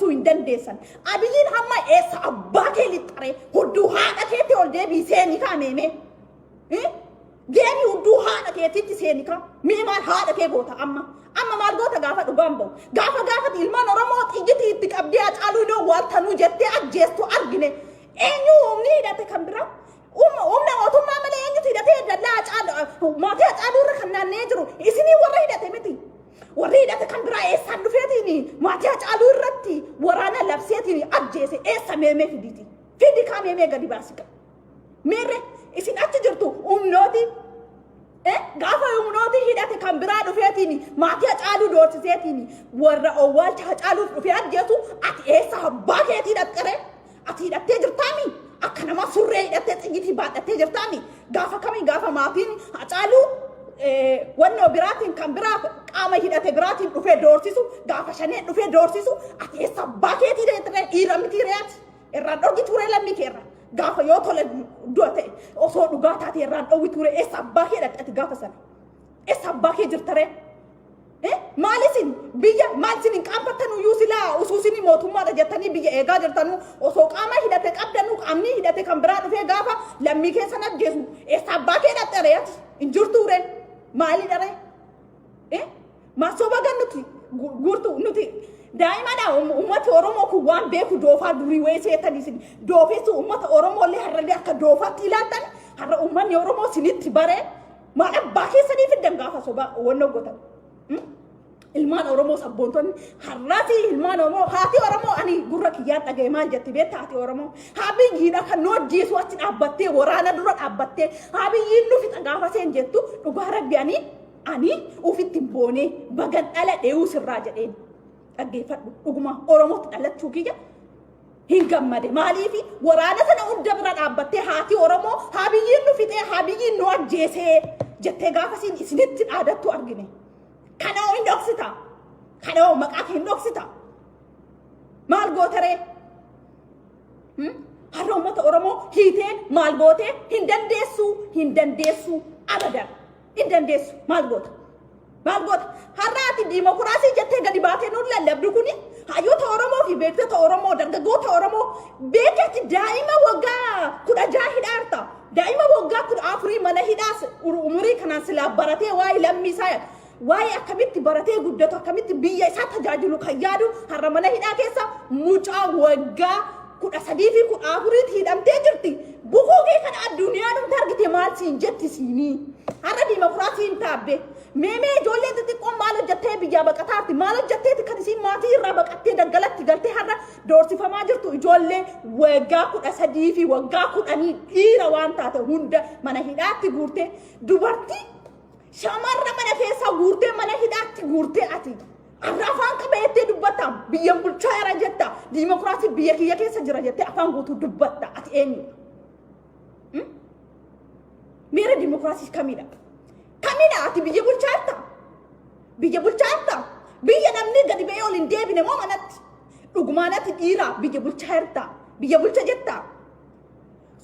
dhoksuu hin dandeessan. Abiyyiin hamma eessa abbaa kee lixxaree hudduu haadha keetti ol deebii seeni kaa meemee. Deemi hudduu haadha keetitti seeni kaa. Mee maal haadha kee goota amma? Amma maal goota gaafa dhugaan bahu? Gaafa gaafati ilmaan Oromoo xiyyitii itti qabdee Hacaaluu iddoo waaltanuu jettee ajjeestu argine. Eenyu humni hidhate kan biraa? Humna mootummaa malee eenyutu hidhatee dallaa Hacaaluu maatii Hacaaluu irra kan naanna'ee jiru isinii warra hidhate miti. Warri hidhate kan biraa eessaan dhufeetiin maatii Hacaaluu irratti waraana labseetiin ajjeese eessa meemee fiditi? Fidi kaa meemee gadi baasi kaa. Meerre isin achi jirtu humnooti gaafa humnooti hidhate kan biraa dhufeetiin maatii Hacaaluu doorsiseetiin warra owwaalcha Hacaaluuf dhufee ajjeesu ati eessa abbaa keetii dhaqxeree? Ati hidhattee jirtaami? Akka nama surree hidhattee xiyyitii baadhattee jirtaami? Gaafa kamii gaafa maatiin Hacaaluu wannoo biraatiin kan biraa qaama hidhate biraatiin dhufee doorsisu gaafa shanee dhufee doorsisu ati eessa abbaa keetii dhaqxeree dhiira mitii re'ati? Irraan dhorgi turee lammii kee irraa. Gaafa yoo tola du'a ta'e osoo dhugaa taate irraan dhowwi ture eessa abbaa kee dhaqxe ati gaafa sana? Eessa abbaa kee jirta ree? Maal isin biyya maal isin hin qaanfattan iyyuu silaa usuu isin mootummaadha jettanii biyya eegaa jirtanuu osoo qaama hidhate qabdanuu qaamni hidhate kan biraa dhufee gaafa lammii keessan ajjeesu eessa abbaa kee dhaqxe ree ati? Hin jirtuu ree? Maalidha ree? Maa soba gan nuti guurtu nuti daa'imadha uummati Oromoo kun waan beeku doofaa durii wayii seetan isin doofessu uummata Oromoo illee har'allee akka doofaatti ilaaltan har'a uummanni Oromoo isinitti baree maal abbaa keessanii fiddan gaafa soba wannoo gootan. Ilmaan Oromoo sabboontonni har'aati ilmaan Oromoo haati Oromoo ani gurra kiyyaan dhaga'e maal jetti beektaa haati Oromoo haa biyyiidha kan nu ajjeesu achi dhaabbattee waraana dura dhaabbattee haa biyyiin nu fixa gaafa seen jettu dhugaa rabbi ani ufitti hin boonee bagan dhaladhe sirraa jedheen dhaggeeffadhu dhuguma Oromootti dhalachuu kiyya hin gammade maaliifi waraana sana hunda bira dhaabbattee haati Oromoo haa biyyiin nu fixee haa biyyiin nu ajjeesee jettee gaafa siin isinitti dhaadattu argine. Kanoo hin dhoksita. Kanoo maqaa kee hin dhoksita. Maal gootaree? Har'a uummata Oromoo hiitee maal gootee hin dandeessu hin dandeessu abadan hin dandeessu maal goota? Maal goota? Har'a ati diimokiraasii jettee gadi baatee nuun lallabdu kuni hayyoota Oromoo fi beektota Oromoo dargaggoota Oromoo beekati daa'ima waggaa 16 hidhaarta. Daa'ima waggaa 14 mana hidhaas umurii kanaan silaa baratee waa'ee lammii isaa waa'ee akkamitti baratee guddatu akkamitti biyya isaa tajaajilu kan yaadu har'a mana hidhaa keessa mucaa waggaa 13 fi 14tti hidhamtee jirti. Bukoo kee kana addunyaan humna argite maal siin jetti siinii. Har'a diimokiraasii hin taabbe. Meemee ijoollee xixiqqoon maal hojjettee biyyaa baqataarti? Maal hojjetteeti kan isiin maatii irraa baqattee daggalatti galtee har'a doorsifamaa jirtu ijoollee waggaa 13 fi waggaa 10 dhiira waan taate hunda mana hidhaatti guurtee dubartii shamarra mana keessaa guurtee mana hidhaatti guurtee ati har'a afaan qabeettee dubbatta biyyan bulchaa jira jetta diimokiraasii biyya kiyya keessa jira jettee afaan guutuu dubbatta ati eenyudha? Miira diimokiraasii kamidha? Kamidha ati biyya bulchaa jirta? Biyya bulchaa jirta? Biyya namni gadi ba'ee ol hin deebine moo manatti? Dhugumaan ati dhiira biyya bulchaa jirta? Biyya bulcha jettaa?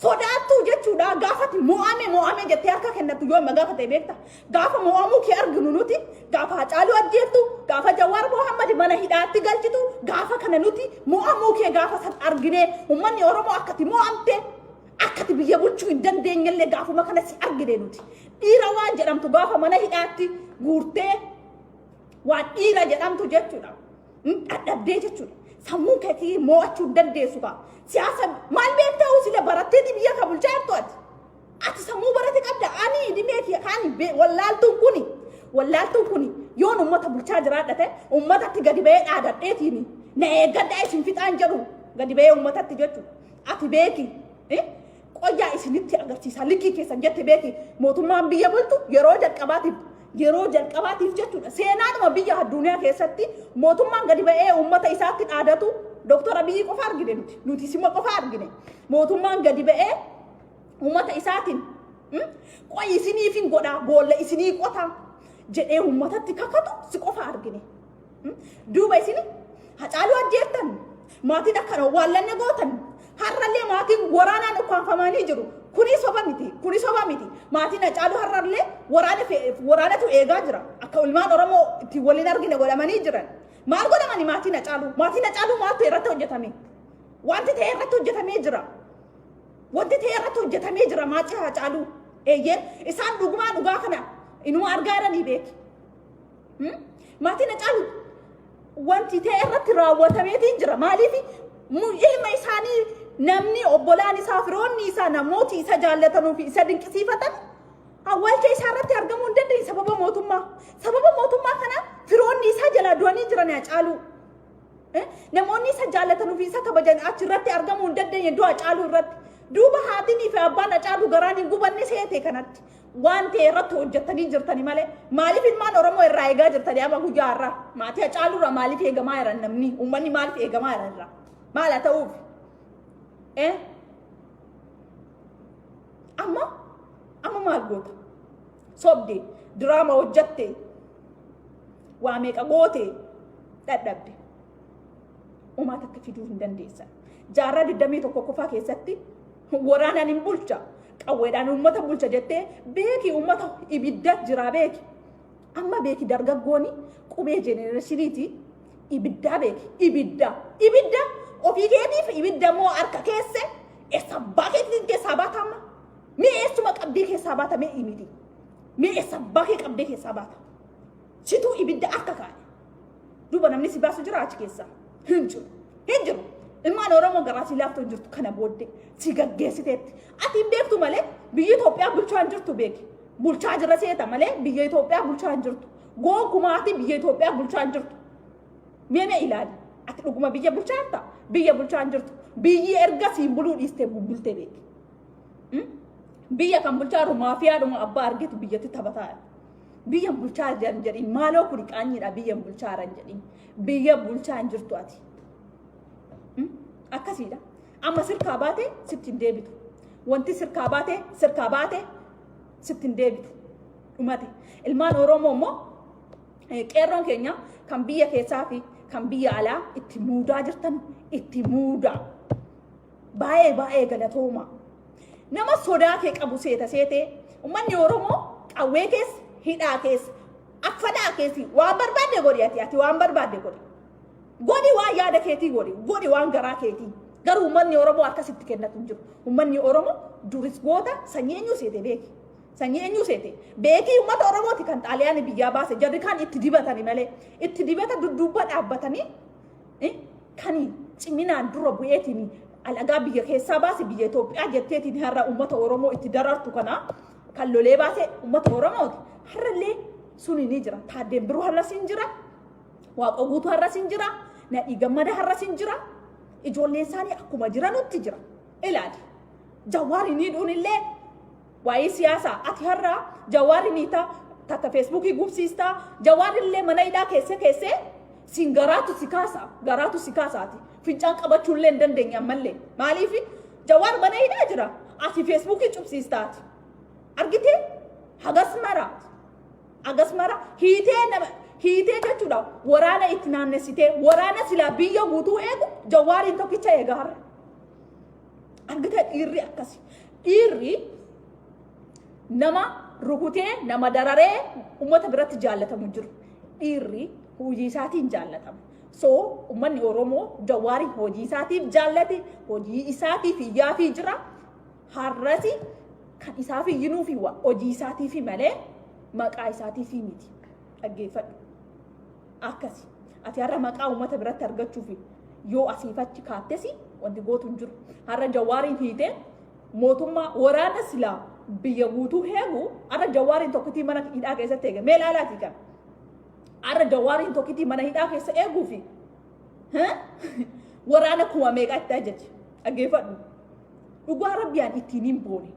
Sodaattuu jechuudha gaafati mo'ame mo'ame jettee harka kennattu yoo amma gaafa ta'e beekta. Gaafa mo'amuu kee arginu nuti gaafa Hacaaluu ajjeeftu gaafa Jawaar Mohammad mana hidhaatti galchitu gaafa kana nuti mo'amuu kee gaafa san argine uummanni Oromoo akkati mo'amte akkati biyya bulchuu hin dandeenyellee gaafuma kana si argine nuti. Dhiira waan jedhamtu gaafa mana hidhaatti guurtee waan dhiira jedhamtu jechuudha. Dhadhabdee jechuudha. Sammuu keetii mo'achuu hin dandeessu kaa. Siyaasa maal beektaa sila baratteeti biyya ka bulchaa jirtu ati. Ati sammuu barate qabda. Ani dhimee kiyya kaani wallaaltuun kuni wallaaltuun kuni yoon uummata bulchaa jiraadha ta'e uummatatti gadi ba'ee dhaadadheetiin na eeggadhaa isin fixaan jedhu gadi ba'ee uummatatti jechuudha. Ati beeki. Qoyyaa isinitti agarsiisa likkii keessan jette beeki mootummaan biyya bulchu yeroo jalqabaatiif yeroo jalqabaatiif jechuudha seenaadhuma biyya addunyaa keessatti mootummaan gadi ba'ee uummata isaatti dhaadatu Dooktar Abiyyi qofa argine nuti nuti sima qofa argine mootummaan gadi ba'ee uummata isaatiin qoyi isiniif hin godhaa boolla isinii qotaa jedhee uummatatti kakatu si qofa argine. Duuba isin Hacaaluu ajjeeftan maatiin akkana waallanne gootan har'allee maatiin waraanaan ukkaanfamanii jiru. Kuni soba miti. Kuni soba miti. Maatiin Hacaaluu har'allee waraana waraanatu eegaa jira. Akka ilmaan Oromoo itti waliin argine godhamanii jiran. Maal godhamani maatiin Hacaaluu? Maatiin Hacaaluu maaltu irratti hojjetame? Wanti ta'e irratti hojjetamee jira. Wanti ta'e irratti hojjetamee jira maatii Hacaaluu. Eeyyeen isaan dhugumaa dhugaa kana inuma argaa jiranii beeki. Maatiin Hacaaluu wanti ta'e irratti raawwatameetiin jira. Maaliif ilma isaanii namni obbolaan isaa firoonni isaa namooti isa jaallatanuu fi isa dinqisiifatan awwaalcha isaa irratti argamuu hin dandeenye sababa mootummaa. Sababa mootummaa kana firoonni isaa jalaa du'anii jiran Hacaaluu. Namoonni isa jaallatanuu fi isa kabajan achi irratti argamuu hin dandeenye du'a Hacaaluu irratti. Duuba haatinii fi abbaan Hacaaluu garaan hin gubanne seete kanatti. Waan ta'e irratti hojjettanii jirtani malee maaliif ilmaan Oromoo irraa eegaa jirtanii amma guyyaa har'aa? Maatii Hacaaluu irraa maaliif eegamaa jiran namni? Uummanni maaliif eegamaa jiran irraa? Maal haa ta'uuf? Eh? Amma amma maal goota? Sobde, diraama hojjatte, waa meeqa goote dadhabde. Uumaa takka fiduu hin dandeessan. Jaarraa 21 qofaa keessatti waraanaan hin bulcha. Qawweedhaan uummata bulcha jettee beeki uummata ibidda jira beeki. Amma beeki dargaggooni qubee jenereeshiniiti ibiddaa beeki. Ibidda. Ibidda ofii keetiif ibidda moo harka keesse eessa abbaa keetiin keessaa baata amma? Mee eessuma qabdee keessaa baata mee imiti? Mee eessa abbaa kee qabdee keessaa baata? Situu ibidda harka kaa'e. Duuba namni si baasu jira achi keessaa? Hin jiru. Hin jiru. Ilmaan Oromoo garaa si laaftu hin jirtu kana booddee si gaggeessiteetti. Ati hin beektu malee biyya Itoophiyaa bulchaa hin jirtu beeki. Bulchaa jira seeta malee biyya Itoophiyaa bulchaa hin jirtu. Gonkumaati biyya Itoophiyaa bulchaa hin jirtu. Mee mee ilaali. Ati dhuguma biyya bulchaa jirta? Biyya bulchaa hin jirtu. Biyyi erga siin buluu dhiistee bubbulte beeki. Biyya kan bulchaa jiru maafiyaadhuma abbaa argetu biyyatti taphataa. Biyya bulchaa jiran jedhin maaloo kuni qaanyiidha biyya bulchaa jiran jedhin biyya bulchaa hin jirtu ati. Akkasiidha. Amma sirkaa baate sitti hin deebitu. Wanti sirkaa baate sirkaa baate sitti hin deebitu. Dhumate. Ilmaan Oromoo immoo qeerroon keenya kan biyya keessaa fi kan biyya alaa itti muudaa jirtan itti muudaa. Baay'ee baay'ee galatooma. Nama sodaa kee qabu seeta seetee uummanni Oromoo qawwee keessa hidhaa keessa affanaa keessi waan barbaadde godhi ati ati waan barbaadde godhi. Godhi waan yaada keetii godhi godhi waan garaa keetii. Garuu uummanni Oromoo akkasitti kennatu hin jiru. Uummanni Oromoo duris goota sanyii eenyuu seete beeki. Sanyii eenyuu seete? Beekii uummata Oromooti kan Xaaliyaanii biyyaa baase jarri kaan itti dibatani malee itti dibata dudduuba dhaabbatanii kan ciminaan dura bu'eetiin alagaa biyya keessaa baase biyya Itoophiyaa jetteetiin har'a uummata Oromoo itti darartu kana kan lolee baase uummata Oromooti. Har'allee suni ni jira. Taaddeen Birruu har'as hin jira. Waaqoo Guutuu har'as hin jira. Nadhii Gammada har'as hin jira. Ijoolleen isaanii akkuma jiranutti jira. Ilaali. Jawaari ni dhuunillee waa'ee siyaasaa ati har'a Jawaari ni ta'a takka feesbuukii gubsiistaa Jawaari illee mana hidhaa keessee keessee siin garaatu si kaasa garaatu si kaasaati fincaan qabachuu illee hin dandeenye ammallee maaliif Jawaar mana hidhaa jira ati feesbuukii cubsiistaati argitee hagas mara hagas mara hiitee nama hiitee jechuudha waraana itti naannessitee waraana silaa biyya guutuu eegu Jawaariin tokkicha eega har'a. Argitee dhiirri akkasi. Dhiirri nama rukutee nama dararee uummata biratti jaallatamu jiru. Dhiirri hojii isaatiin jaallatama. So uummanni Oromoo Jawaari hojii isaatiif jaallate hojii isaatiif iyyaafii jira. Har'asi kan isaaf iyyinuu fi hojii isaatiif malee maqaa isaatiif miti. Dhaggeeffadhu. Akkasi. Ati har'a maqaa uummata biratti argachuuf yoo asiif achi kaattesi wanti gootu hin jiru. Har'a Jawaariin hiitee mootummaa waraana silaa biyya guutuu heegu har'a Jawaariin tokkitii mana hidhaa keessatti eege. Mee ilaalaatii kan. Har'a Jawaariin tokkitii mana hidhaa keessa eeguu fi waraana kuma meeqa itti ajaje. Dhaggeeffadhu. Dhugaa rabbiyaan ittiin hin boone.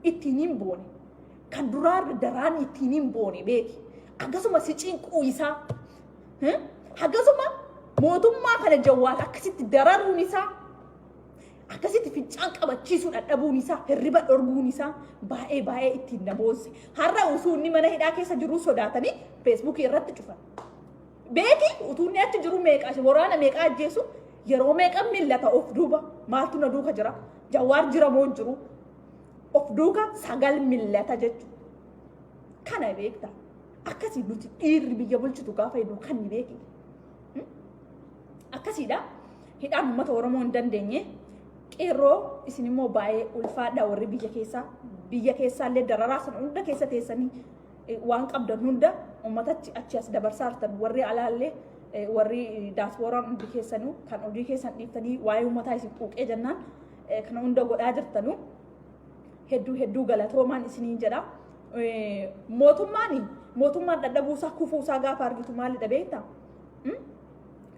Ittiin hin boone. Kan duraa daraan ittiin hin boone beeki. Akkasuma si cinquu isaa. Akkasuma mootummaa kana Jawaar akkasitti dararuun isaa akkasitti fincaan qabachiisuu dadhabuun isaa hirriba dhorguun isaa baay'ee baay'ee ittiin na boonse. Har'a utuu inni mana hidhaa keessa jiruu sodaatanii feesbuukii irratti cufan. Beeki utuu inni achi jiru meeqa waraana meeqa ajjeesu yeroo meeqa millata of duuba maaltu na duuka jira Jawaar jira moo hin jiru of duuka sagal millata jechuudha. Kana beekta. Akkasii nuti dhiirri biyya bulchitu gaafa jennu kan ni beekne. Akkasiidha. Hidhaan uummata Oromoo hin dandeenye. Qeerroo, isin immoo baay'ee ulfaadha. Warri biyya keessaa, biyya keessaallee dararaa sana hunda keessa teessanii waan qabdan hunda uummatatti achi as dabarsaa jirtan. Warri alaallee, warri daaspooraan hundi keessanuu kan hojii keessan dhiiftanii waa'ee uummataa isin quuqee jennaan kana hunda godhaa jirtanu, hedduu hedduu galatoomaan isiniin jedha. Mootummaan dadhabuusaa, kufuusaa gaafa argitu maalidha beektaa?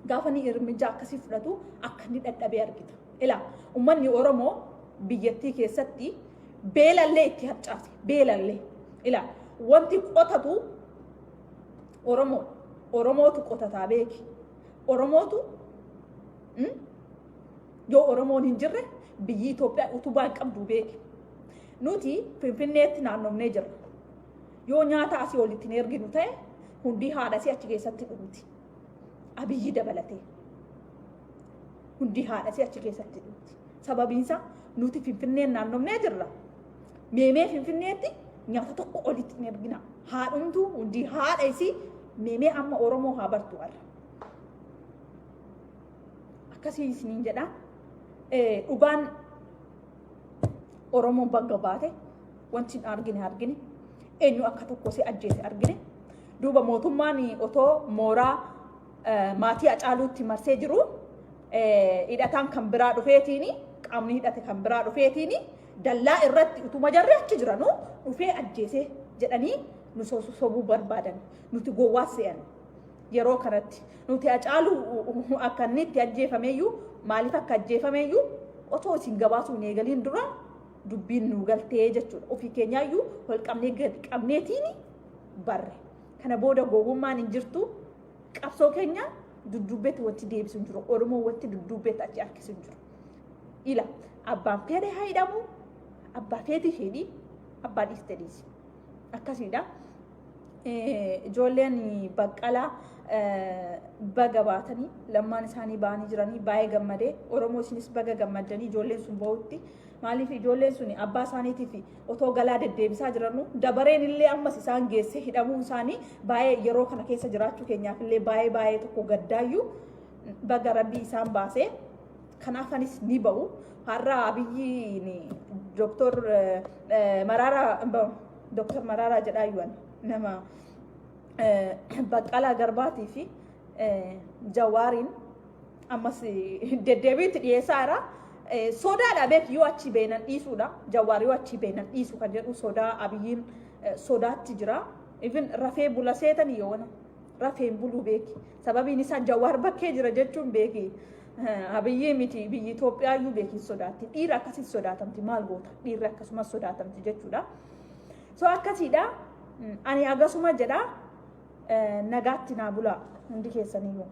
Gaafa ni irmijaa akkasii fudhatu akka inni dadhabee argita. Ilaa, uummanni Oromoo biyyattii keessatti beelallee itti harcaase, beelallee. Ilaa, wanti qotatu Oromoo, Oromootu qotataa beeki. Oromootu, yoo Oromoon hin jirre biyyi Itoophiyaa utubaa hin qabdu beeki. Nuti Finfinneetti naannofnee jirra. Yoo nyaata asii olitti hin erginu ta'e, hundi haadhasii achi keessatti dhumti. Abiyyi dabalatee. Hundi haadhasii achi keessatti dhumti. Sababiinsaa nuti Finfinneen naannofnee jirra. Meemee Finfinneetti nyaata tokko olitti hin ergina. Haadhumtu, hundi haadha isii meemee amma Oromoo haa bartu warra. Akkasii isiniin jedha. Dhugaan Oromoon bakka baate, wanti hin argine argine, eenyu akka tokko si ajjeese argine. Duuba mootummaan otoo mooraa maatii Hacaaluutti marsee jiru, hidhataan kan biraa dhufeetiin, qaamni hidhate kan biraa dhufeetiin, dallaa irratti utuma jarri achi jiranuu dhufee ajjeese jedhanii nu sobuu barbaadan. Nuti gowwaa se'an. Yeroo kanatti nuti Hacaaluu akka inni itti ajjeefameyyuu, maaliif akka ajjeefameyyuu otoo isin gabaasuu hin eegaliin dura dubbiin nu galtee jechuudha. Ofii keenyaayyuu wal qabnee gadi qabneetiin barre. Kana booda gowwummaan hin jirtu. Qabsoo keenya dudduubbeetti wanti deebisu hin jiru. Oromoo wanti dudduubbeetti achi harkisu hin jiru. Ila, abbaan fedhe haa hidhamu, abbaa feeti hidhi, abbaa dhiiste dhiisi. Akkasiidha. Ijoolleen Baqqalaa baga baatanii, lammaan isaanii ba'anii jiranii, baay'ee gammadee. Oromoo, isinis baga gammaddanii ijoolleen sun bahutti. Maaliif, ijoolleen sun abbaa isaaniitiif otoo galaa deddeebisaa jiranu dabareen illee ammas isaan geessee hidhamuun isaanii baay'ee yeroo kana keessa jiraachuu keenyaaf illee baay'ee baay'ee tokko gaddaayyuu, baga Rabbii isaan baasee. Kanaaf anis ni ba'u. Har'a Abiyyiin Dooktor Maraaraa, Dooktor Maraaraa jedhaayyuu, nama Baqqalaa Garbaatii fi Jawaariin ammas deddeebiitti dhiyeessaa jira. Sodaadha beek, yoo achi beenan dhiisuudha. Jawaar yoo achi beenan dhiisu kan jedhu sodaa Abiyyiin sodaatti jira. Even rafee bula seetanii yoona rafeen buluu beeki. Sababiin isaa Jawaar bakkee jira jechuun beeki. Abiyyii miti, biyyi Itoophiyaayyuu beekin sodaatti. Dhiira akkasii sodaatamti, maal goota? Dhiirri akkasumas sodaatamti jechuudha. So akkasiidha. Ani agasuma jedha, nagaatti naa bulaa hundi keessaniyyuu.